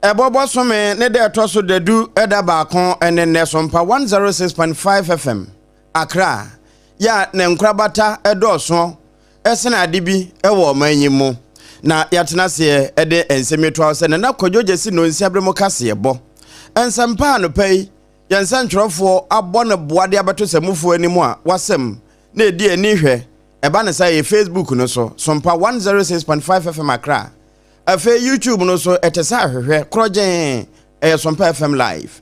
Ɛbɔ bɔsome ne da ɛtɔ so dadu da baako ne nnɛ so mpa 106.5 FM Accra yɛ a ne nkorabata dɔɔso sene ade bi wɔ ɔman yi mu na yɛatena aseɛ de nsɛm yi toa sɛ Nana Kwadwo Gyasi Nonsi abere mu kaseɛ bɔ nsɛmpa anɔpa yi yɛn nsɛntwerɛfoɔ abɔ no boa de abɛto sɛmufoɔ anim a wasɛm na ɛdi ani hwɛ ɛba ne sa yɛ Facebook no so sompa 106.5 FM Accra. Afei YouTube no so ɛte sɛ ahwehwɛ korɔgyenn, ɛyɛ Sompa FM live.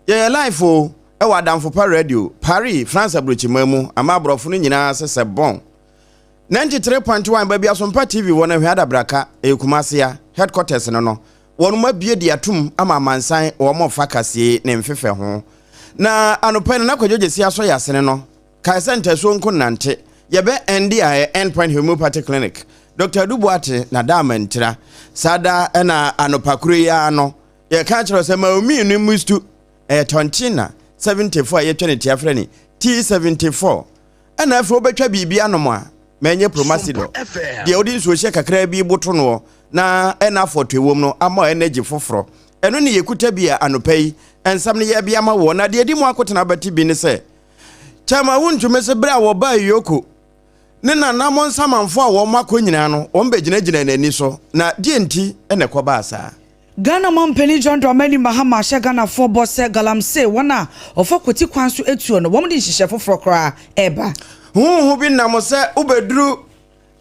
Yɛyɛ live o, ɛwɔ Adamfo Pa Radio, Paris, France aburokyiman mu, ama aborɔfo no nyinaa sɛ sɛ bɔn. 93.1 baabi a Sompa TV wɔ no Ahwea Adabraka, ɛyɛ Kumasi a, headquarters no no, wɔn abue de atum ama amansan wɔn fa kasie ne mfefɛ ho. Na anɔpa yi Nana Kwadwo Gyasi asɔ yɛ asene no, Kae sɛ ntasuo nko nnante. Yɛbɛ ɛnde a ɛyɛ End Point Homeopathy Clinic. Dɔkta Adu Boate na da amantira. Saa da na anɔpa koro yi ara no, yɛka akyerɛ wo sɛ ma omi no mmustu. Ɛyɛ Tontina 74 a yɛtwa ne tia frɛ no T74. Ɛna afei wobɛtwa biribi anom a, ma ɛnyɛ Promasidor. Deɛ wode nsuohyɛ kakraa bi boto noɔ na ɛna afɔtoe wom no ama energy foforɔ. Ɛno ne yɛkuta bi a anɔpa yi nsɛm no yɛrebea ama woɔ. Na deɛ ɛdi mu akotena abati bi ne sɛ, Kyɛma wontumi se bere a wɔbaa Yoko ne nananom nsamanfo a wɔn akɔ nyinaa no, wɔn bɛgyinagyinaa n'ani so, na deɛ nti na ɛkɔbaa saa? Ghana Manpanin John Dramani Mahama ahyɛ Ghanafoɔ bɔ sɛ galamsey wɔn a wɔfa kwati kwan so tuo no, wɔn de nhyehyɛɛ foforɔ koraa reba. Huhu bi nam sɛ wobɛduru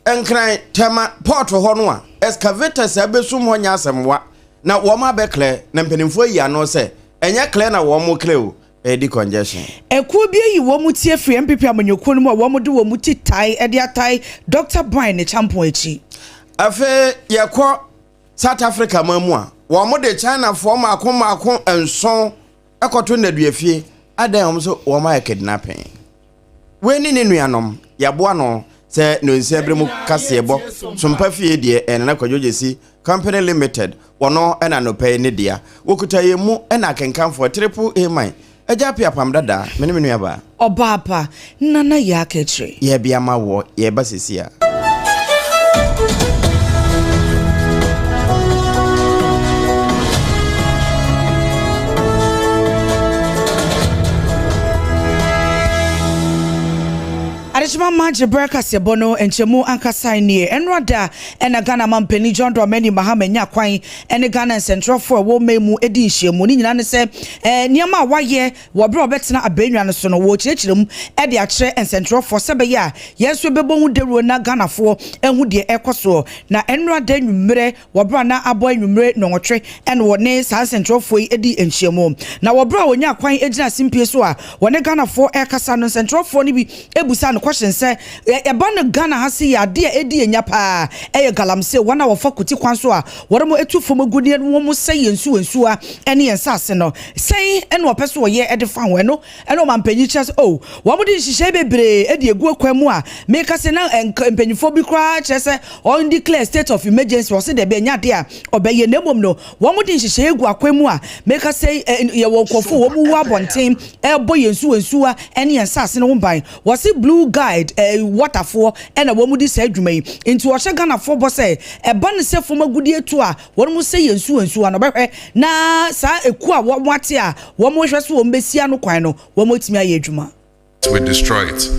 Nkran, Tema, port hɔ no a, excavators a abɛsum hɔ nyɛ asɛmwa na wɔn abɛ clear, na mpanimfoɔ ayi ano sɛ ɛnyɛ clear na wɔn clear o, ɛyɛ decongestion. Akuo bi ayi wɔn ti afiri NPP amanyɔkuo no mu a wɔn de wɔn ti tae de atae Dɔkta Brian Acheampong akyi. Afei yɛkɔ South Africa man mu a, wɔn de Chinafoɔ mmaako mmaako nson kɔto nnaduafie, adɛn wɔn nso wɔn ayɛ kidnapping. Wei ne ne nuanom, yɛaboa no sɛ nnɔnsia bere mu kaseɛbɔ Sompa Fie deɛ ɛyɛ Nana Kwadwo Gyasi Company Limited, wɔno na anɔpa yi ne dea. Wɔkuta yɛn mu na akenkanfoɔ Triple A Man, Agya Appiah Apam Dadaa, me ne me nuabaa. Ɔbaa pa, Nana Yaa Kakyire. Yɛrebea ma woɔ, yɛreba seesei a. Adekyema mma gye berɛ kaseɛbɔ no nkyɛmu ankasa nie. Ɛnora da na Ghana manpanin John Dramani Mahama nya kwan ne Ghana nsɛntwerɛfoɔ a ɛwɔ man mu di nhyiamu. Ne nyinaa ne sɛ nneɛma a wayɛ Wɔ bere a wɔbɛtena abannwa no so no, wɔrekyerɛkyerɛ mu de akyerɛ nsɛntwerɛfoɔ sɛ ɛbɛyɛ a yɛn nso yɛbɛbɔ ho dawuro na Ghanafoɔ ahu deɛ ɛrekɔ soɔ. Na ɛnnora da anwummerɛ wɔ berɛ a na abɔ anwummere nnɔnwɔtwe na wɔne saa nsɛntwerɛfoɔ yi dii nhyiamu. Na wɔ berɛ a wɔnyaa kwan gyinaa simpie so a wɔne Ghanafoɔ rekasa no, nsɛntwerɛfoɔ no bi bisaa no question sɛ, Ɛba no Ghana ha se yɛ adeɛ a ɛdi yɛn nya paa ɛyɛ galamsey, wɔn a wɔfa kuti kwan so a wɔn tu fam agudeɛ no wɔn sɛe yɛn nsuwa nsuwa ne yɛn nsase no. Sɛn na wɔpɛ sɛ wɔyɛ de fa ho? Ɛno na ɔmampanyin kyerɛ sɛ, Oh, wɔde nhyehyɛe bebree de agu akwan mu a meka sɛ na mpanyimfoɔ bi koraa kyerɛ sɛ wɔn declare state of emergency. Wɔse dabi, ɛnyɛ ade a ɔbɛyɛ na mmom no wɔde nhyehyɛe agu akwan mu a meka sɛ yɛwɔ nkurɔfoɔ wɔn wɔ abɔnten ɛrebɔ yɛn nsuwa nsuwa ne yɛn nsase no ho ban. Wɔse Blue Guide waterfoɔ na wɔn di saa adwuma yi. Nti wɔhyɛ Ghanafoɔ bɔ sɛ ɛba no sɛ fam agudeɛ tu a wɔn sɛ yɛn nsuwa nsuwa no bɛhwɛ na saa ekuo a wɔn ate a wɔn hwɛ so wɔn bɛsi ano kwan no wɔn atumi ayɛ adwuma. We destroy it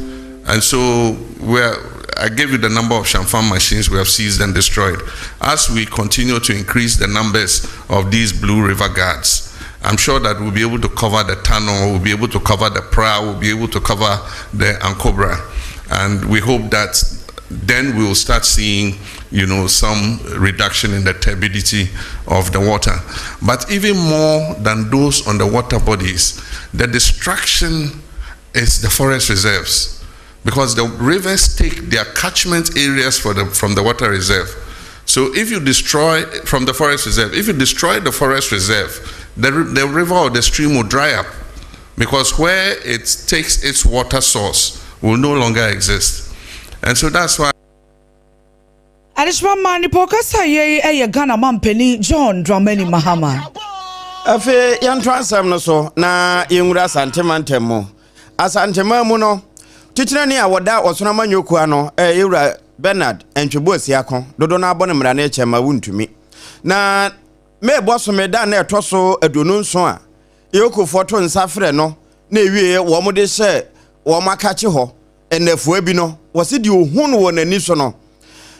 and so we are I gave you the number of Shamfan machines we have seized and destroyed. As we continue to increase the numbers of these Blue River Guards, I'm sure that we'll be able to cover the Tano, we'll be able to cover the Pra, we'll be able to cover the Ankobra. And we hope that then we will start seeing, you know, some reduction in the turbidity of the water. But even more than those on the water bodies, the destruction is the forest reserves because the rivers take their catchment areas for the, from the water reserve. So if you destroy from the forest reserve, if you destroy the forest reserve, the, the river or the stream will dry up because where it takes its water source will no longer exist. And so that's why. Adehyema maa nipa ɔkasa yei yɛ Ghana mampanin John Dramani Mahama. Afei yɛnto asɛm no so na yɛnwura Asante mantam mu. Asanteman mu no, titenani a wɔda Ɔsono Amanyɔkuo ano yɛ Yɛwura Bernard Antwi Boasiako, dodoɔ no ara bɔ no mmara no kyɛ ma wontumi. Na. May bɔsome da na ɛtɔ so 27 a EOCOfoɔ to nsa frɛ no na ewie wɔn de hyɛ wɔn akakye hɔ nnafua bi no, wɔse deɛ ohun no wɔ n'ani so no,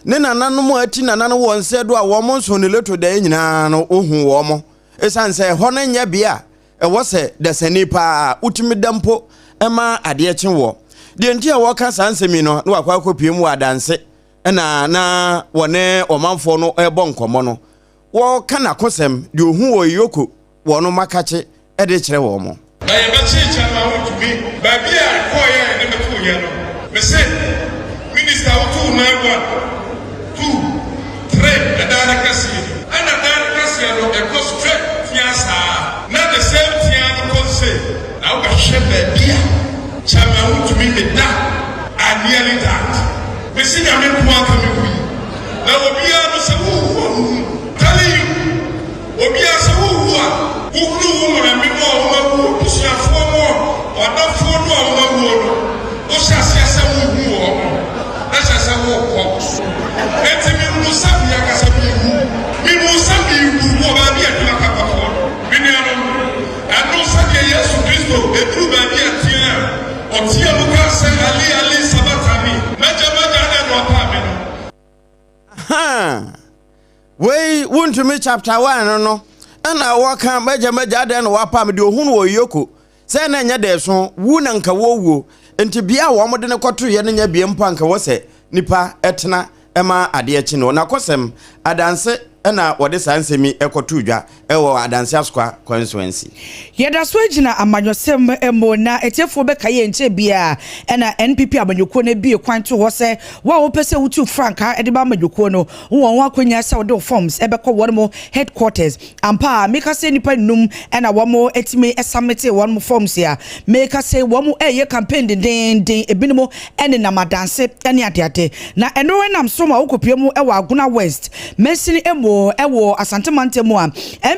ne nananom a ati nana no wɔ nsa do a wɔn nso ne loto daeɛ nyinaa no, ohu wɔn. Esiane sɛ ɛhɔ no nyɛ bea a ɛwɔ sɛ dasani paa wotumi da mpo ma adeɛ kye woɔ. Deɛ nti a wɔka saa nsɛm yi no, na wakɔ akɔpue mu wɔ adanse na na wɔne ɔmanfoɔ no rebɔ nkɔmmɔ no, wɔka n'akosɛm, deɛ ɔhu wɔ Iyoko wɔ no makakye de kyerɛ wɔn. Na yɛbɛkyee kyɛ ma wontumi. Baabi a ɛkɔeɛ a yɛde bɛtooeɛ no, mese Minister wotuu nan one, two, three ɛdan no kɛseɛ ni. Ɛna dan no kɛseɛ no ɛkɔ straight tea saa na the same tea no kɔ sei. Na wobɛhwɛ baabi a kyɛ ma wontumi meda I nearly died. Mese Nyame nko ara nka me wui. Na obiara no sɛ wowu a wowu. Telling you. Obia sɛ wo wu a, wo hunu wo maame mo a wɔn awuo, abusuafoɔ mo, w'adɔfoɔ no a wɔn awuo no, wo hyɛ aseɛ sɛ wo hu wɔn mo, na kyerɛ sɛ wo kɔ. Enti me hunu sɛ me ankasa me wu. Me hu sɛ me wu wɔ baabi a adwuma ka kɔtoɔ no. Me nuanom, ɛno sɛdeɛ Yesu Kristo ɛduru baabi a teɛ a, ɔteɛ mu kaa sɛ, Ali, Ali, sabatani, m'agya, m'agya, adɛn na wapaa me no? Ahaa! Wei wontumi chapter one no no ɛna wɔka magya magya adɛn na wapa me deɛ ohunu wɔ Yoko sɛ na ɛnyɛ dɛ so wu na nka wɔwuo nti bea a wɔn de no kɔtoeɛ no nyɛ bea mpo a nka wɔ sɛ nipa ɛtena ɛma adeɛ kye no nakɔsɛm adanse ɛna wɔde saa nsɛm yi ɛkɔtoo dwa ɛwɔ Adanse Asokwa constituency. Yɛda so gyina amanyɔsɛm mu na atiefoɔ bɛkae yɛn nkyɛ biara ɛna NPP amanyɔkuo no abue kwan too hɔ sɛ wo a wopɛ sɛ wotu frankaa de ma amanyɔkuo no wowɔ ho akwanya sɛ wode wo forms bɛkɔ wɔn mo headquarters. Ampa a meka sɛ nnipa nnum na wɔn atumi submit wɔn mo forms a meka sɛ wɔn reyɛ campaign dendeenden ebinom nenam adanse ne adeade na ɛno nam so ma wokɔpue mu wɔ Agona West mansini mu wɔ Asante mantam mu a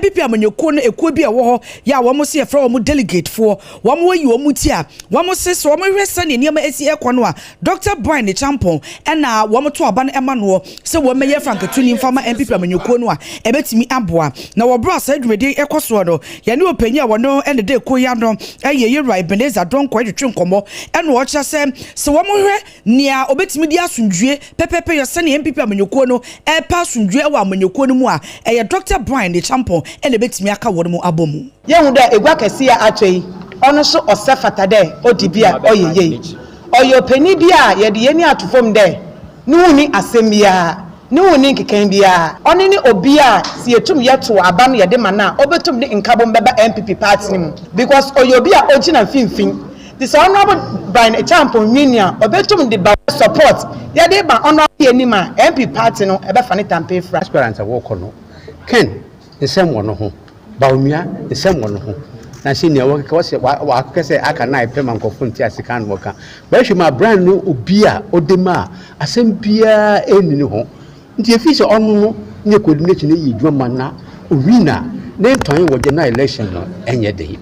NPP amanyɔkuo no ekuo bi a ɛwɔ hɔ yɛ a wɔn se yɛfrɛ wɔn delegate foɔ wɔn ayi wɔn ti a wɔn se sɛ wɔn hwɛ sɛdeɛ nneɛma esi ɛkɔ no a Dɔkta Brian Acheampong na wɔn to aba no ma noɔ sɛ wɔn mmɛyɛ frankatuni mfa ma NPP amanyɔkuo no a ɛbɛtumi aboa. Na wɔ berɛ a saa dwumadie yi ɛkɔ soɔ no, yɛne ɔpanyin a wɔno na ɛda ekuo yi ano yɛ Yewura Ebenezer Donkor retwetwe nkɔmmɔ ɛna ɔkyerɛ sɛ sɛ wɔn hwɛ nea ɔbɛtumi de asomdwie pɛpɛpɛ yɔ sɛdeɛ NPP amanyɔkuo no ɛrepɛ asomdwie wɔ amanyɔkuo no mu a, ɛyɛ Dɔkta Brian Acheampong na ɛbɛtumi aka wɔn abɔ mu. Yehu dɛ egua kɛse yi a atɔ yi, ɔno so ɔsɛ fata dɛ odi bi a ɔyɛ yie. Ɔyɛ ɔpanyin bi a yɛde yɛn ani ato famu dɛ no ho nnyi asɛm biara, no ho nnyi nkekae biara. Ɔno nye obi a sɛ yetum yɛtow aba no yɛde ma no a, obotum de nkabom bɛba NPP party no mu because ɔyɛ obi a ogyina mfinimfin. Ntsi sɛ Honourable Brian Acheampong win a, obotum de ba support yɛde ma Honourable enyim a, NPP party no bɛfa ne tampa efura. Aspirant a wɔkɔ no, Ken nsɛm wɔ no ho, Bawumia nsɛm wɔ no ho. Na sɛ nea wɔkeka wɔsɛ wɔakeka sɛ aka na ayɛ pɛ ma nkurɔfo nte ase kan na wɔka. Bɛhwɛ mu a Brian no obi a ɔde mu a asɛm biara nni ne ho. Nti efi sɛ ɔno no ne kɔdi n'akyi na yɛ adwuma ma na owin a ne ntɔn wɔ general election no ɛnyɛ den.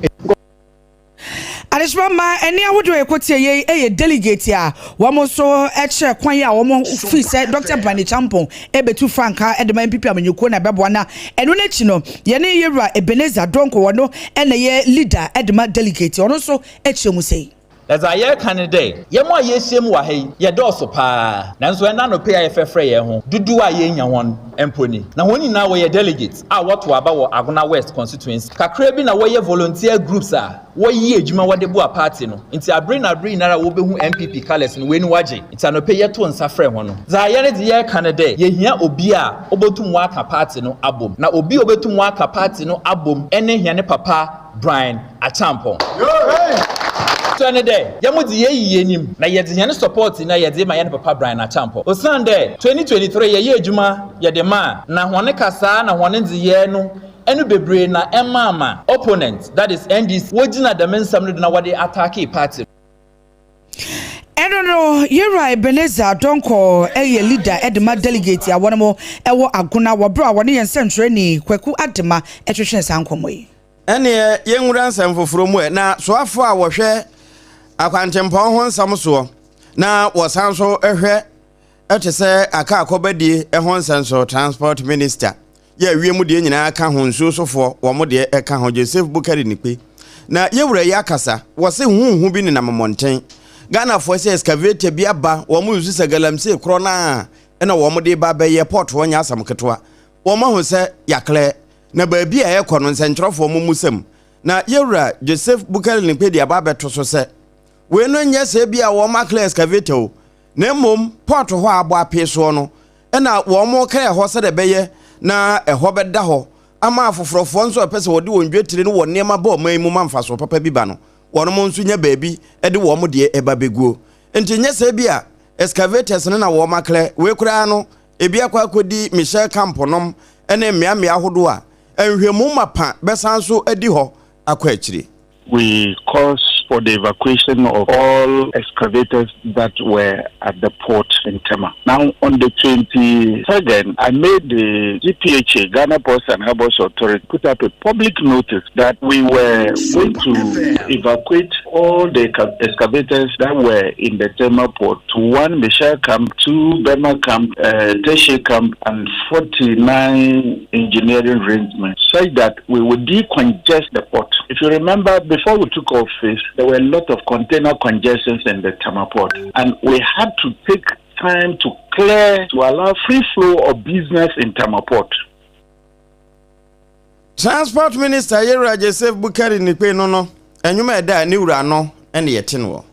Adehyema mma ɛnne ahodoɔ a yɛkɔtie yei yɛ delegate a wɔn nso kyerɛ kwan a wɔn firi sɛ Dr. Brani Champon ɛbɛtu frankaa de ma NPP amanyɔkuo na ɛbɛboa na ɛno n'akyi no yɛne yɛwura Ebenezer Donkor wɔno na ɛyɛ leader de ma delegate ɔno nso kyerɛ mu sei. Na dza yɛreka nye dɛ, hɛn a yeehyia mu wɔ ha yi, yɛdɔɔ so paa, naaso ndɛ anɔpa yi a yɛfrɛfrɛ hɛnho, dodow a yeenya hɔn mpo ni. Na hɔn nyina wɔyɛ delegates a wɔtow aba wɔ Agona West constituency. Kakra bi na wɔyɛ volunteer groups a wɔyɛ edwuma wɔdze boa party no, ntsi aber na aber nyinara a wobehu NPP colours no w'enyiwa gye. Ntsi anɔpa yi yɛtoo nsa frɛɛ hɔn no, dza hɛn dze yɛreka nye dɛ, yehia obi a obotum ɔaka party no abɔ mu. Na obi a obotum ɔaka party no abɔ mu nye hɛn papa Brian Acheampong. Kyerɛ ne dɛ, yɛmo dze yeeyi yenyim na yɛdze hɛn support nyina yɛdze rema hɛn papa Brian Acheampong. Osiandɛ 2023 yɛyɛɛ edwuma yɛdze maa na hɔn kasaa na hɔn ndzeyɛɛ no no beberee na ɛmaa ma opponent that is NDC wogyina dɛm nsɛm no do na wɔdze attackee party no. Ɛno no, Yewura Ebenezer Donkor yɛ leader de ma delegate a wɔnom wɔ Agona wɔ berɛ a wɔne yɛn sɛnkyerɛni Kwaku Adema twetwee saa nkɔmmɔ yi. Ɛnneɛ yɛnwura nsɛm foforɔ mu ɛ. Na soafoɔ a wɔhwɛ akwantempɔn ho nsɛm soɔ na wɔsan nso hwɛ te sɛ akaakɔbadie ho nsɛm so, Transport Minister, Yɛ wiem deɛ nyinaa ka ho, nsuo sofoɔ wɔn deɛ ɛka ho, Joseph Bukari Nikpe. Na yɛwura yi akasa, wɔse huhu bi nenam mmɔnten. Ghanafoɔ sɛ excavator bi aba, wɔn nsu sɛ galamsey korɔ no a ɛna wɔn de ba bɛyɛ port hɔ nyɛ asɛm ketewa. Wɔn ahu sɛ yaklɛ, na baabi a ɛkɔ no nsɛntwerɛfoɔ mo musam. Na yɛwura Joseph Bukari Nikpe de aba abɛto so sɛ, wei no nyɛ sɛ bi a wɔn aklɛ excavator o, na mmom port hɔ a abɔ apee soɔ no na wɔreklɛ hɔ sɛdeɛ ɛbɛyɛ na ɛhɔ bɛda hɔ ama afoforɔfoɔ nso a ɛpɛ sɛ wɔde wɔn dwetire ne wɔn nneɛma ba ɔman yi mu ma mfasoɔ papa bi ba no, wɔnom nso nya baabi de wɔn deɛ ba bɛguo. Nti nyɛ sɛ bi a excavators no na wɔn aklɛ, wei koraa no ebi akɔ akɔdi Michel Camp nom ne mmeammea ahodoɔ a nhwɛmu mapa bɛsan so adi hɔ akɔ akyire. We cause for the evacuation of all excavators that were at the port in Tema. Now, on the 22nd, I made the GPHA, Ghana Ports and Harbors Authority, put up a public notice that we were going to evacuate all the excavators that were in the Tema port to one Michel Camp, two Bema Camp, Teshe Camp, and 49 engineering arrangements, such that we would decongest the port. If you remember, before we took office, there were a lot of container congestions in the Tema port, and we had to take time to clear, to allow free flow of business in Tema port. Transport Minister Yewura Joseph Bukari Nikpe no no, nnwom a ɛda ne wura no ne yɛte noɔ.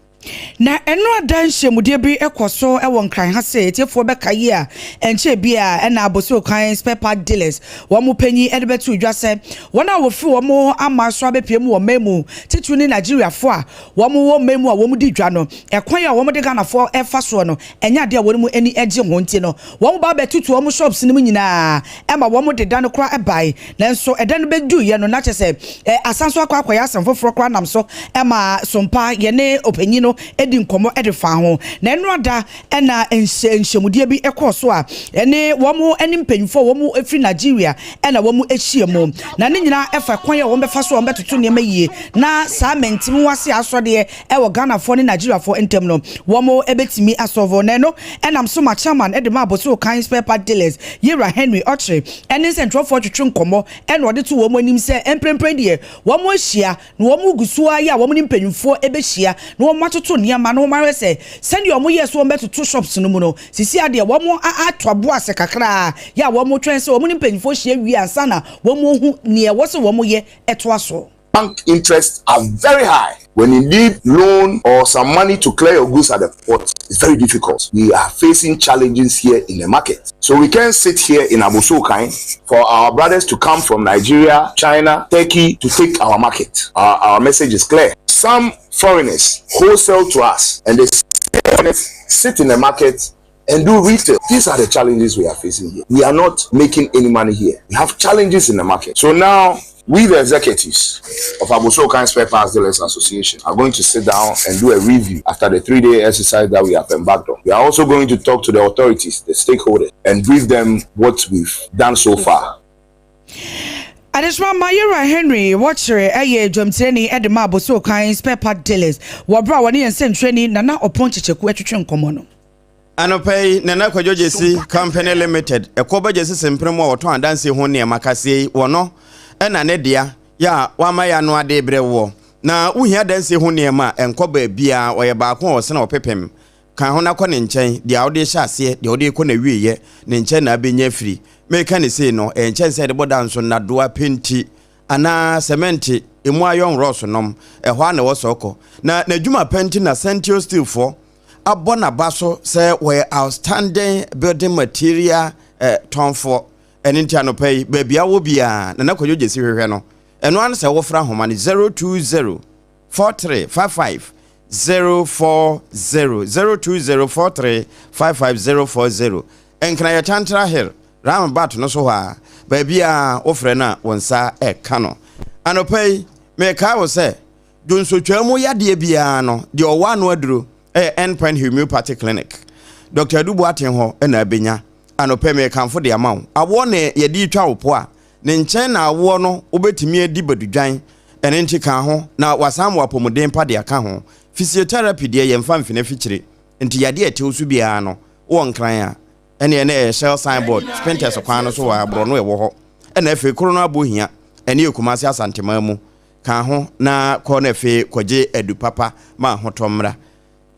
Na ɛno ada nhyiamudeɛ bi kɔ so wɔ Nkran ha sɛ atiefoɔ bɛka yi a, ɛnkyɛ bi a ɛna Abossey Okai spare part dealers wɔn mo panyin de bɛto dwa sɛ wɔn a wɔfiri wɔn aman so abɛpue mu wɔ man mu, titiriw ne Nigeriafoɔ a wɔn wɔ man mu a wɔn di dwa no, ɛkwan a wɔn de Ghanafoɔ fa soɔ no ɛnyɛ adeɛ a wɔn ani gye ho nti no wɔn ba bɛtutu wɔn shops no mu nyinaa ma wɔn de da no koraa bae. Nanso ɛda no bɛduiɛ no na kyerɛ sɛ asan so akɔ akɔyɛ asɛm foforɔ koraa nam so ma Sompa yɛne ɔpanyin no di nkɔmmɔ de faa ho. Na ɛno ada na nhyiamudeɛ bi kɔɔ so a ɛne wɔn ne mpanyinfoɔ a wɔn firi Nigeria na wɔn ahyia mu. Na ne nyinaa ɛfa kwan a wɔn bɛfa so a wɔn bɛtoto nneɛma yie na saa mɛntim ho ase asɔdeɛ ɛwɔ Ghanafoɔ ne Nigeriafoɔ ntam no wɔn bɛtumi asɔlvo. Na ɛno ɛnam so ma chairman de ma Abossey Okai Spare Part Dealers Yewura Henry Ɔkyere ɛne nsɛntwerɛfoɔ twetwe nkɔmmɔ ɛna ɔde to wɔn anim sɛ mprempren deɛ wɔn ahyia na wɔn gu so ara yɛ a wɔn ne mpanyinfoɔ bɛhyia na wɔn atoto nneɛma na wɔn ahwɛ sɛ sɛdeɛ wɔn yɛɛ sɛ wɔn bɛtoto shops no mu no sisi adeɛ wɔn ato abo ase kakra yɛ a wɔn twɛn sɛ wɔn ne mpanyinfoɔ hyia wie ansa na wɔn ahu nea ɛwɔ sɛ wɔn yɛ ɛtoa so. Bank interests are very high. When you need loan or some money to clear your goods at the port, it's very difficult. We are facing challenges here in the market. So we can't sit here in Abossey Okai for our brothers to come from Nigeria, China, Turkey to take our market. Our message is clear. Some foreigners wholesale to us and they sit in the market and do retail. These are the challenges we are facing here. We are not making any money here. We have challenges in the market. So now, we, the executives of Abossey Okai Spare Parts Dealers Association, are going to sit down and do a review after the 3-day exercise that we have embarked on. We are also going to talk to the authorities, the stakeholders, and brief them what we've done so far. Adesoma Mayera Henry wɔkyerɛ ɛyɛ dwamtirani de ma Abossey Okai Spare Part Dealers wɔ berɛ a wɔne yɛn nsɛntwerɛni Nana Ɔpɔn Kyekyeku atwetwe nkɔmmɔ no. Anɔpa yi, Nana Kwadwo Gyesi Company Limited, ɛkɔ bɛgye sese mpere mu a wɔtɔn adansie ho nneɛma kaseɛ yi, wɔno ɛna ne dea yɛ a wama yɛ ano ade brɛ woɔ. Na wohia adansie ho nneɛma a, ɛnkɔ baabiara, ɔyɛ baako a ɔsene ɔpepem. Ka ho na kɔ ne nkyɛn, deɛ wode hyɛ aseɛ, deɛ wode rekɔ n'awieeɛ, ne nkyɛn na abɛnya afiri. Meka ne sei no, ɛyɛ nkyɛnsee a yɛde bɔ da nso, nnadoa, penti, anaa sɛmɛnte, emu ayɔn rɔɔso nom, ɛhɔ ara na ɛwɔ sɛ ɔkɔ. Na n'adwuma pa nti na Sentio Steelfoɔ abɔ n'aba so sɛ wɔyɛ outstanding building material eh, tɔnfoɔ. Ɛno nti anɔpa yi, baabi a wɔ biara, Nana Kwadwo Gyesi hwehwɛ no. Ɛno ara ne sɛ wofra ahoma no 020 43 55 040 020 43 55 040. Nkran yɛ Tantra Hill, roundabout no so hɔ a, baabi a wofrɛ no a wo nsa ɛka no. Anɔpa yi, mekae wo sɛ dwonsotwaa mu yadeɛ biara no, deɛ ɔwɔ ano aduro ɛyɛ Endpoint Homeopathy Clinic. Dr. Adu Boateng hɔ na abɛnya. Anɔpa yi mekamfo de ama wo. Awoɔ na yɛde retwa wo po a, ne nkyɛn na awoɔ no wobɛtumi adi badudwan. Ɛno nti ka ho na wasan ma w'apɔmuden pa de aka ho. Physiotherapy deɛ yɛmfa mfina fikyire. Nti yadeɛ a ɛte wo so biara no, wowɔ Nkran a, ɛneɛ na ɛyɛ Shell signboard, Spintex kwan no so wɔ ha, borɔno ɛwɔ hɔ. ɛna afei Koro no Abohia ɛne Kumasi Asanteman mu. Ka ho na kɔ na afei kɔgye adu papa ma ahotɔ mmra.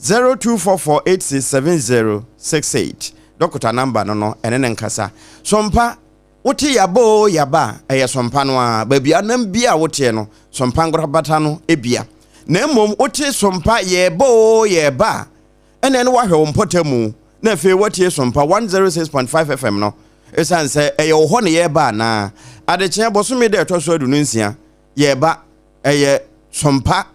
0244867068 dɔkota number no, ɛne ne nkasa. Sompa wote yaba o yaba a, ɛyɛ sompa no a baabi anam bi a woteɛ no, sompa nkorabata no ebia. Na mmom wote sompa yɛɛba o yɛɛba a, ɛna ɛne wahwɛ wo mpɔta mu na afei woatie Sompa 106.5 FM no, ɛsiane sɛ ɛyɛ wo hɔ ne yɛreba anaa. Adekyea bɔsome da ɛtɔ so 26 yɛreba, ɛyɛ Sompa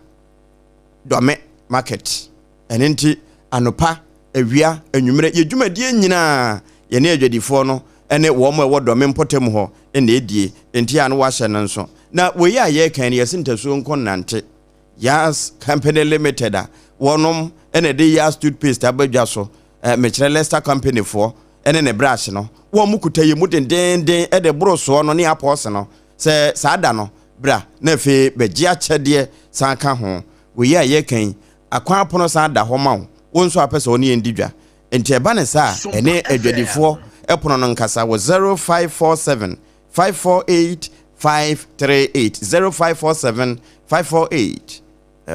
Dɔme Market. Ɛno nti anopa, awia, anwummerɛ, yɛ dwumadie nyinaa yɛne adwadifoɔ no ne wɔn a ɛwɔ Dɔme mpɔtam hɔ na ɛdie. Nti a no wahyɛ no nso na wei a yɛreka no, yɛse ntasuo nko nnante. Yas Company Limited a wɔnom na ɛde Yas toothpaste aba dwa so, mekyerɛ Leicester Company foɔ ne ne brush no, wɔn kuta yɛ mu dendeenden de boro soɔ no ne apɔɔse no sɛ saa da no bra na afei bɛgye akyɛdeɛ san ka ho. Wei a yɛreka yi, akwan apono san da hɔ ma wo, wo nso a pɛ sɛ wo ne yɛn di dwa. Nti ɛba ne saa a, ɛne adwadifoɔ pono no nkasa wɔ 0547 548 538, 0547 548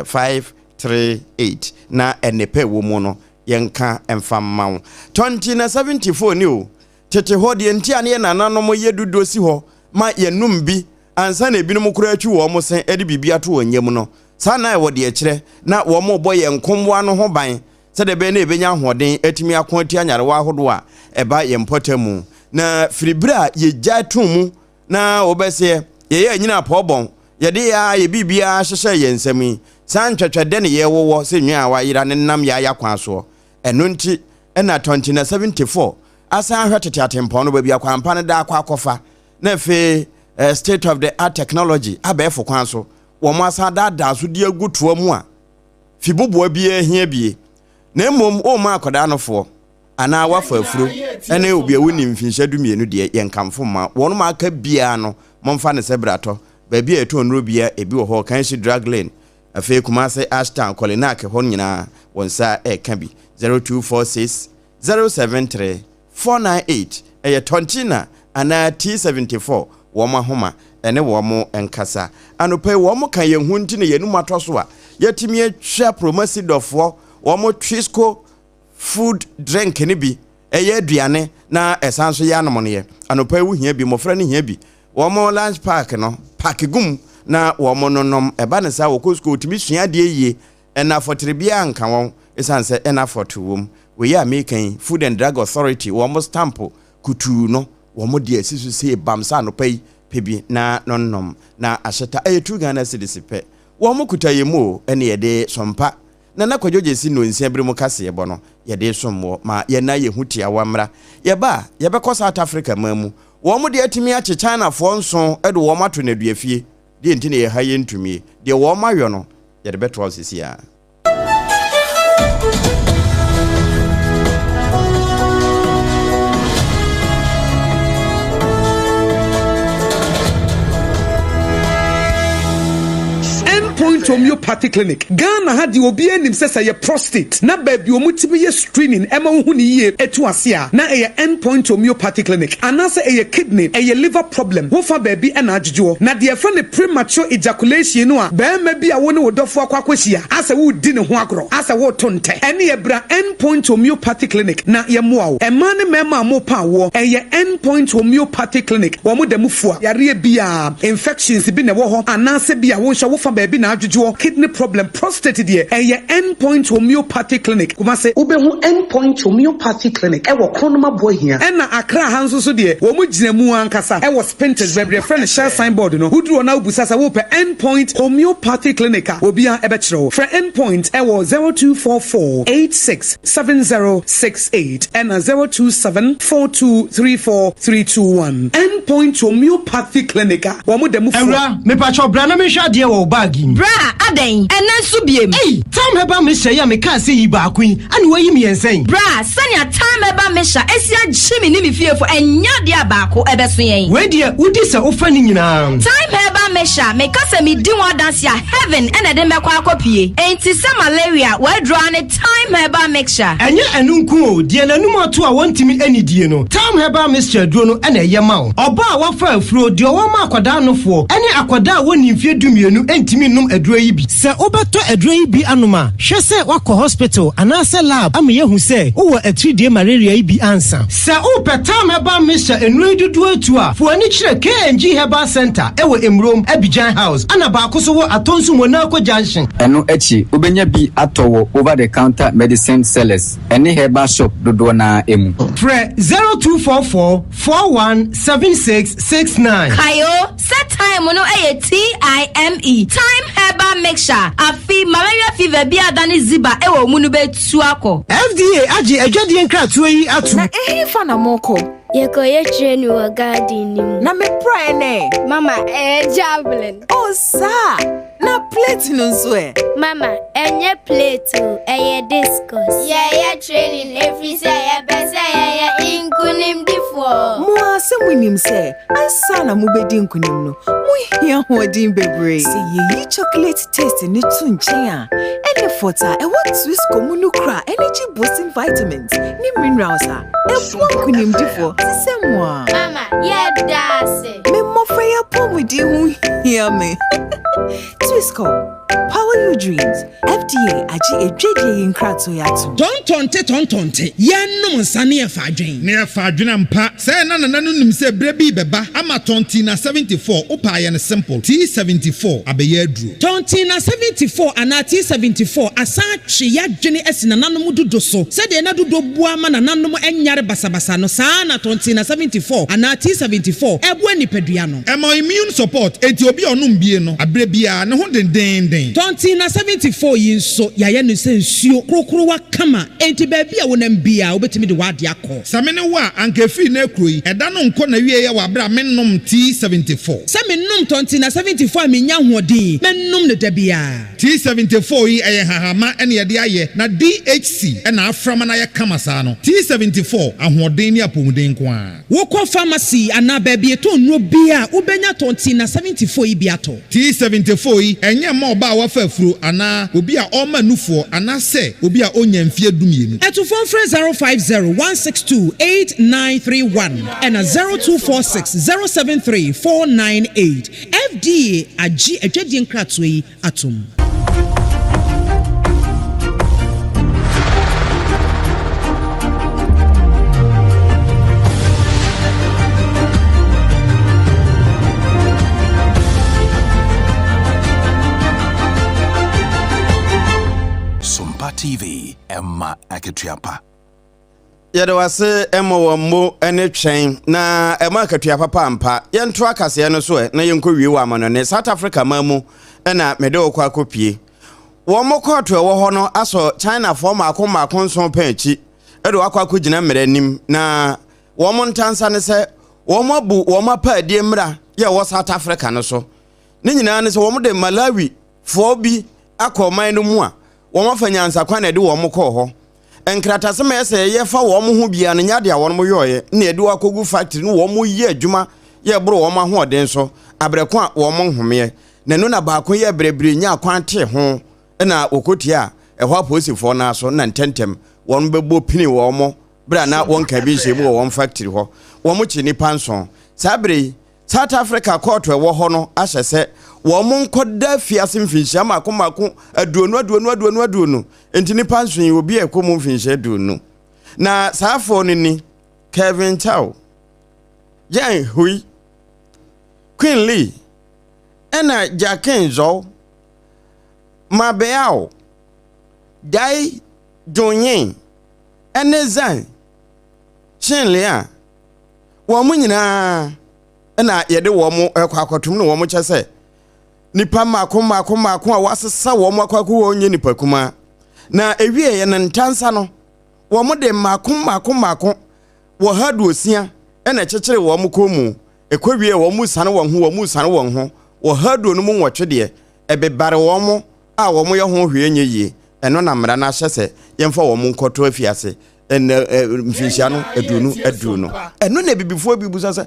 538, na nnepa ɛwɔ mu no yɛnka mfa mma wo. Tɔnti na 74 ni o. Tete hɔ deɛ nti a ne yɛ nananom yɛ dodoɔ si hɔ ma yɛnom bi ansa na ebinom koraa atwi wɔn se de biribi ato wɔn yam no, saa na ɛwɔ deɛ kyerɛ na wɔn rebɔ yɛn nkomboa no ho ban sɛdeɛ ɛbɛyɛ na yɛbɛnya ahoɔden atumi ako atia nyarewa ahodoɔ a ɛba yɛn mpɔtam. Na firi berɛ a yɛgyae too mu na wobɛseɛ yɛyɛ anyini apɔɔbɔn, yɛde yɛ ara yɛ biribiara hyehyɛ yɛn nsam yi, saa ntwɛtwɛdɛ ne yɛwowɔ sɛ nnwan a wɔayera ne nam yɛn ayɛ soɔ. Ɛno nti ɛna tɔnti 74 asan ahwɛ tete atempɔn no baabi akwampa no da akɔ akɔfa na afei state of the art technology abɛɛfo kwan so wɔn asan daadaa so de agu toa mu a fiboboa biara hia bie. Na mmom wɔmma akwadaa no foɔ anaa wafa afuro ɛne obi a wonni mfinhyia 12 deɛ, yɛnkamfo mma wɔn ma aka biara no. Momfa ne sɛ bratɔ baabi a yɛtɔn nnuro bia ebi wɔ hɔ, Kanshi Drug Lane, afei Kumase Ashtown Kolinak hɔ nyinaa wɔn nsa ɛreka bi. 0246 073 498 ɛyɛ Tɔntina anaa T74 wɔn ahoma, ɛne wɔn nkasa. Anɔpa yi wɔn ka yɛn ho nti na yɛn mu atɔ so a yɛtumi atwa Promasi dɔfoɔ wɔn Twisco food drink no bi. Ɛyɛ aduane na ɛsan so yɛ anomneɛ. Anɔpa yi wohia bi, mmɔfra no hia bi. Wɔn lunch pack no pack gum na wɔn nonom. Ɛba ne saa, wɔkɔ sukuu wɔtumi sua adeɛ yie, ɛna afɔtere biara nka wɔn ɛsiane sɛ ɛna afɔtere wɔ mu. Wei a meka yi, Food and Drug Authority wɔn stamp kutuu no wɔn de asi so sei bam sɛ anɔpa yi pɛ bi na nonom na ahyeta. Ɛyɛ 2 Ghana cedis pɛ. Wɔn kuta yɛ mu o, ɛne yɛde sɔmpa Nana Kwadwo gye si nnonsia bere mu kaseɛ bɔ no yɛde som wɔ ma yɛn yɛ ho tiawa mmra. Yɛba a, yɛbɛkɔ South Africa man mu. Wɔn de atumi akye Chinafoɔ nson de wɔn ato nnaduafie. Deɛ nti na yɛha yɛntumie deɛ wɔn ayɔ no, yɛde bɛtoa wo sisi a. Point Homeopathy Clinic Ghana ha deɛ, obi anim sɛ sɛ yɛ prostate na baabi wɔn tumi yɛ screening ɛma wohu ne yie etu ase a, na ɛyɛ End Point Homeopathy Clinic, anaasɛ ɛyɛ kidney, ɛyɛ liver problem, wofa baabi ɛna adwodwoɔ, na deɛ ɛfɛ ne premature ejaculation no a, bɛrima bi a wo ne wo dɔfo akɔ akɔhyia asɛ wodi ne ho agorɔ asɛ woto ntɛ, ɛne ɛbra End Point Homeopathy Clinic na yɛmmoa wo. Mmaa ne mmarima a mopa awoɔ, ɛyɛ End Point Homeopathy Clinic. Wɔn da mu fua yareɛ biara, infections bi na ɛwɔ hɔ, anaasɛ bi a wo nso wofa baabi na adwodwoɔ, kidney problem, prostate deɛ, ɛyɛ End Point Homeopathy Clinic, Kumase. Wobɛhu End Point Homeopathy Clinic ɛwɔ Kronum Aboahia. Ɛna Accra ha nso so deɛ, wɔn gyina mu ankasa ɛwɔ Spintex, baabi yɛfrɛ no Shell signboard no. Woduru hɔ na wobusa sɛ wopɛ End Point Homeopathy Clinic a, obiara ɛbɛkyerɛ wo. Frɛ End Point ɛwɔ 0244 86 7068 ɛna 027 4234 321. End Point Homeopathy Clinic a wɔn da mu fua. Awura, mepakyɛw bra na menhwɛ adeɛ wɔ wo bag yi mu. Bra, adɛn? Ɛnɛ nso biem? Ei, Time Herbal Mixture yi a mekaa sɛ yi baako yi, ane wayi mmiɛnsa yi. Bra, sɛnea Time Herbal Mixture esi agye me ne me fiefo, ɛnyɛ adeɛ a baako ɛbɛso yɛn. Wei deɛ, wodi sɛ wofa ne nyinaa. Time Herbal. Herbal Mixture, meka sɛ medi ho adanse a, heaven na ɛde me bɛkɔ akɔpue. Enti sɛ malaria, w'aduro ara ne Thyme Herbal Mixture. Ɛnyɛ ɛno nko o, deɛ n'anum ato a wɔntumi nnidie no, Thyme Herbal Mixture aduro no na ɛyɛ ma wo. Ɔbaa a wafa afuro, deɛ ɔwɔ ma akwadaa nofoɔ, ne akwadaa a wɔnnii mfeɛ dumienu ntumi nnom aduro yi bi. Sɛ wobɛtɔ aduro yi bi anom a, hwɛ sɛ woakɔ hospital anaasɛ lab ama yɛahu sɛ wowɔ atiridie malaria yi bi ansa. Sɛ wopɛ Thyme Herbal Mixture nnuro yi dodoɔ atu a, fa w'ani kyerɛ KNG Herbal Centre wɔ Emurom, Abidjan House, ɛna baako nso wɔ Atonsu Monaco Junction. Ɛno akyi, wobɛnya bi atɔ wɔ over the counter medicine sellers ne herbal shop dodoɔ no ara mu. Frɛ 0244 41 76 69. Kae o, sɛ thyme no yɛ TIME, Thyme Herbal Mixture, afe malaria fever bi a adane ziba wɔ wo mu no bɛtu akɔ. FDA agye adwadie nkratoɔ yi atom. Na ɛhefa na morekɔ? Yɛkɔyɛ training wɔ garden no mu. Na me praeɛ no ɛ? Mama, ɛyɛ javelin. Oh, saa! Na plate no nso ɛ? Mama, ɛnyɛ plate o, ɛyɛ discus. Yɛyɛ training ɛfiri sɛ yɛpɛ sɛ yɛyɛ nkonimdifoɔ. Mo ara sɛ monim sɛ ansa na mobɛdi nkonim no, mohia ahoɔden bebree. Sɛ yɛyi chocolate taste no to nkyɛn a, ɛne fɔt a ɛwɔ Twisco mu no kura energy boosting vitamins ne minerals a ɛboa nkonimdifoɔ te sɛ mo ara. Mama, yɛda ase. Me mmɔfra yi apɔmuden ho hia me. Twisco, power your dreams. FDA agye adwadie yi nkratoɔ yi atom. Tɔntɔnte tɔntɔnte, yɛnnom nsa ne yɛfa adwen. Ne yɛfa adwen ampa. Sɛɛ na nana no nim sɛ berɛ bi rebɛba ama Tɔntina 74, wopɛ a yɛ no simple, T74 abɛyɛ aduro. Tɔntina 74 anaa T74 asan atwe y'adwene asi nananom dudo so. Sɛdeɛ na dudo boa ma nananom nyare basabasa no, saa ara na Tɔntina 74 anaa T74 boa nipadua no. Ɛma immune support, enti obi a ɔnom bie no, aberɛ biara ne ho dendeenden. Tɔntina 74 yi nso, yɛayɛ no sɛ nsuo korokorowa kama, enti baabi a wonam biara wobɛtumi de w'adeɛ akɔ. Sɛ me ne wo a, anka ɛfiri nnɛ rekuro yi, ɛda no nkɔ n'awieɛ wɔ aberɛ a mennom T74. Sɛ menom Tɔntina 74 a mennya ahoɔden, mɛnom no da biara. T74 yi ɛyɛ nhahamma na yɛde ayɛ na DHC na afra ma no ayɛ kama saa no. T74, ahoɔden ne apɔmuden nko ara. Wokɔ pharmacy anaa baabi yɛtɔn nnuro biara a, wobɛnya Tɔntina 74 yi bi atɔ. T74 yi, ɛnyɛ mma ɔbaa a wafa afuro anaa obi a ɔrema nufoɔ anaasɛ obi a ɔnnya mfeɛ dumienu. Atufoɔ mfrɛ 050 162 8931 ɛna 0246 073 498. FDA agye adwadie nkratoɔ yi atom. Sompa TV, ɛma akatua pa. Yɛda wo ase ma wɔn mmo ne twɛn na ɛma akatua papa ampa. Yɛnto akaseɛ no so ɛ na yɛnkɔ wie wɔ amanɔne. South Africa man mu na mede wo kɔ akɔpie. Wɔn kɔɔto ɛwɔ hɔ no asɔ Chinafoɔ mmaako mmaako nson pɛn akyi de wakɔ akɔgyina mmara anim na wɔn ntansa ne sɛ wɔn abu wɔn apaadie mmara yɛ ɛwɔ South Africa no so. Ne nyinaa ne sɛ wɔn de Malawi foɔ bi akɔ ɔman no mu a wɔn afa nyansakwan na ɛde wɔn kɔɔ hɔ. Nkratasɛm a ɛsɛ yɛyɛ fa wɔn ho biara no nyɛ ade a wɔn yɔeɛ na yɛde wɔn akɔgu factory no wɔn yɛ adwuma yɛ boro wɔn ahoɔden so abrɛ ko a wɔn nhomeɛ na ɛno na baako yɛ brɛbrɛ nyaa kwan tee ho na wɔkɔtia ɛhɔ apolisifoɔ no aso na ntɛntɛm wɔn bɛbɔ pini wɔn berɛ a na wɔn ka bi nhyɛ mu wɔ wɔn factory hɔ wɔn kye nnipa nson saa berɛ yi South Africa kɔɔto a ɛwɔ hɔ no ahyɛ sɛ wɔnkɔda afiase mfinhyia mmaako mmaako aduonu aduonu aduonu aduonu. Enti nnipa nson yi, obi a ɛkɔ mu mfinhyia aduonu. Na saa afoɔ no ni, Kevin Chow, Jan Hui, Queen Lee, ɛna Jakin Zhou, Ma Beao, Dai Junyin, ɛne Zhang Qinliang. Wɔn nyinaa na yɛde wɔn kɔ akɔtom na wɔn kyɛ sɛ nipa mmaako mmaako mmaako a wɔasesa wɔn akɔ akɔ wɔn nyɛ nipa kumaa na ewie yɛ no ntansa no wɔn de mmaako mmaako mmaako wɔ ha aduosia na ɛkyekyere wɔn kɔn mu ɛkɔ wie wɔn mu sane wɔn ho wɔn mu sane wɔn ho wɔ ha aduonu mu nwɔtwe deɛ ɛbebare wɔn a wɔn yɛ ho hwee nyɛ yie ɛno na mmara no ahyɛ sɛ yɛmfa wɔn nkɔto afiase ɛnɛ mfinhyia no aduonu aduonu ɛno na abibifoɔ bi busa sɛ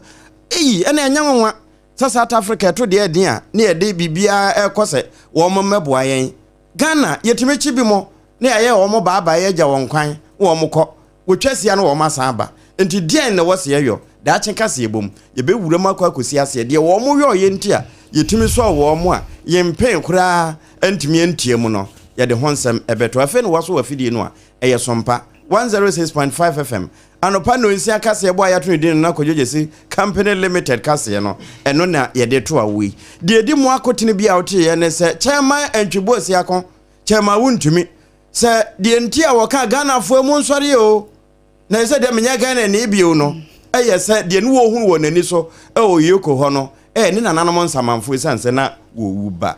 eyi ɛna ɛnyɛ nwanwa. Sɛ South Africa ɛto deɛ ɛden a ne yɛde biribiara ɛrekɔ sɛ wɔn mmɛboa yɛn. Ghana yɛtumi kye bi mo na yɛayɛ wɔn baabae agya wɔn kwan na wɔn kɔ. Wɔtwa sia na wɔn asan aba. Nti deɛn na ɛwɔ sɛ yɛyɔ? Daakye kaseɛ bom. Yɛbɛwura mu akɔ akɔsi aseɛ. Deɛ wɔn yɔeɛ nti a yɛtumi sɔɔ wɔn a yɛmpee koraa antumi antia mu no, yɛde ho nsɛm bɛto. Afei na woaso w'afidie no a, ɛyɛ Sompa 106.5 FM Anɔpa nnɔnsia kaseɛbɔ a yɛato ne din Nana Kwadwo Gyasi Company Limited kaseɛ no, ɛno na yɛde to awo yi. Deɛ ɛdi mu akotene bi a woteeɛ ne sɛ Chairman Antwi Boasiako, Chairman wontumi, sɛ deɛ nti a wɔka Ghanafoɔ mu nsɔreɛ o, na ɛsɛ deɛ menyɛ Ghanani bio no, ɛyɛ sɛ deɛ ne wɔhunu wɔ n'ani so wɔ Yoko hɔ no, ɛyɛ ne nananom nsamanfoɔ ɛsiane sɛ na wɔwu ba.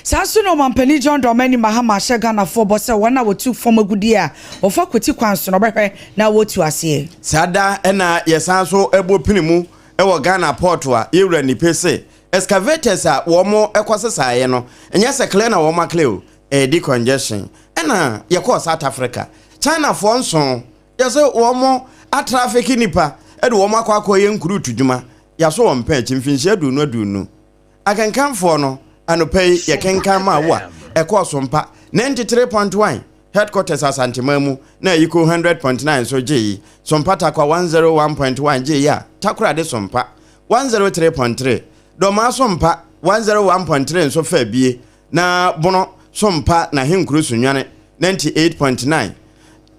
Saa nso na Ɔmanpanin John Dramani Mahama ahyɛ Ghanafoɔ bɔ sɛ wɔn a wɔtu fam agudeɛ a wɔfa kwati kwan so no wɔbɛhwɛ na wɔatu aseɛ. Saa da na yɛsan nso bɔ pini mu wɔ Ghana port a yɛwura Nipe se excavators a wɔn kɔ sesaeɛ no nyɛ sɛ clear na wɔn aclear o, ɛyɛ decongestion. Ɛna yɛkɔɔ South Africa, Chinafoɔ nson yɛse wɔn atrafeke nnipa de wɔn akɔ akɔyɛ nkurutu dwuma, yɛaso wɔn pɛn akyi mfinhyia aduonu aduonu. Akenkanfoɔ no, anɔpa yi yɛkenkan maa wo a, ɛkɔɔ so mpa. 93.1, Headquarters Asanteman mu, na Ayiko 100.9 nso gyee. Sompa Tarkwa 101.1 gyee a Takoradi Sompa 103.3, Dɔmaa Sompa 101.3 nso faa bie, na Bono Sompa na Ahenkuro Sunyani 98.9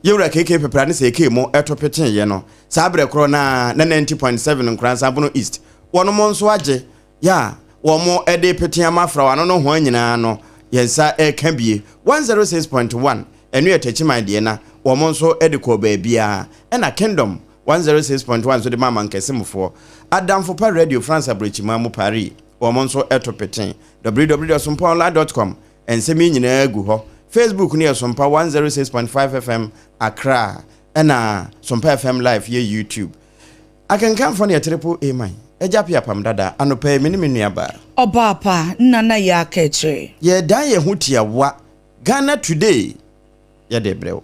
Yɛwura KK Pepra ne Seekee mo to peteeɛ no. Saa berɛ korɔ no ara na 90.7 Nkoransa Bono East wɔnom nso agye Yɛ a wɔn de pete ama afraw ano nohoa nyinaa no, yɛn nsa reka bie. 106.1, ɛno yɛ Techiman deɛ na wɔn nso de kɔɔ baabiara. Ɛna Kingdom 106.1 nso de ma Amankasimfoɔ. Adamfo Pa Radio France Aburokyiman mu Paris, wɔn nso to pete. www.sompaonline.com, nsɛm yi nyinaa gu hɔ. Facebook no yɛ Sompa 106.5 FM Accra, ɛna Sompa FM Live yɛ YouTube. Akenkanfoɔ no yɛ Triple A man, Agya Appiah Apam Dada, anɔpa yi me ne me nua baa. Ɔbaa pa, nna na yɛ aka akyire. Yɛredan yɛn ho tiawa, Ghana Today yɛde rebrɛ wo.